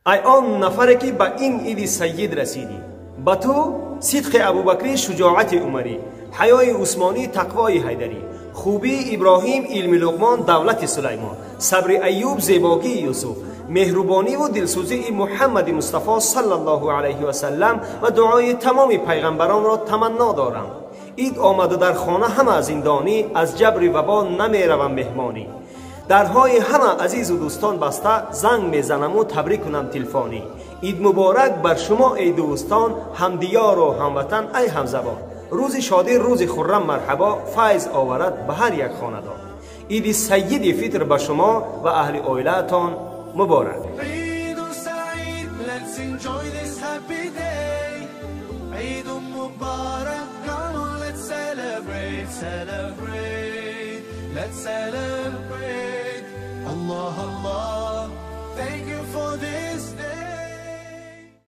Ай он нафаре ки ба ин иди сайид расидӣ, ба ту сидқи Абубакрӣ, шуҷоати Умарӣ, ҳаёи Усмонӣ, тақвои Ҳайдарӣ, хубии Иброҳим, илми Луқмон, давлати Сулаймон, сабри Аюб, зебогии Юсуф, меҳрубониву дилсӯзии Муҳаммади Мустафо саллаллоҳу алайҳи васаллам ва дуои тамоми пайғамбаронро таманно дорам. Ид омаду дар хона ҳама зиндонӣ, аз ҷабри вабо намеравам меҳмонӣ. Дарҳои ҳама азизу дӯстон баста, занг мезанаму табрик кунам телефонӣ. Ид муборак бар шумо, эй дӯстон, ҳамдиёру ҳамватан, ай ҳамзабон. Рӯзи шодӣ, рӯзи хуррам марҳабо, файз оварад ба ҳар як хонадон. Иди сайиди фитр ба шумо ва аҳли оилаатон муборак. Let's enjoy this happy day. Eid Mubarak, come on, let's celebrate, celebrate, let's celebrate. Allah, Allah.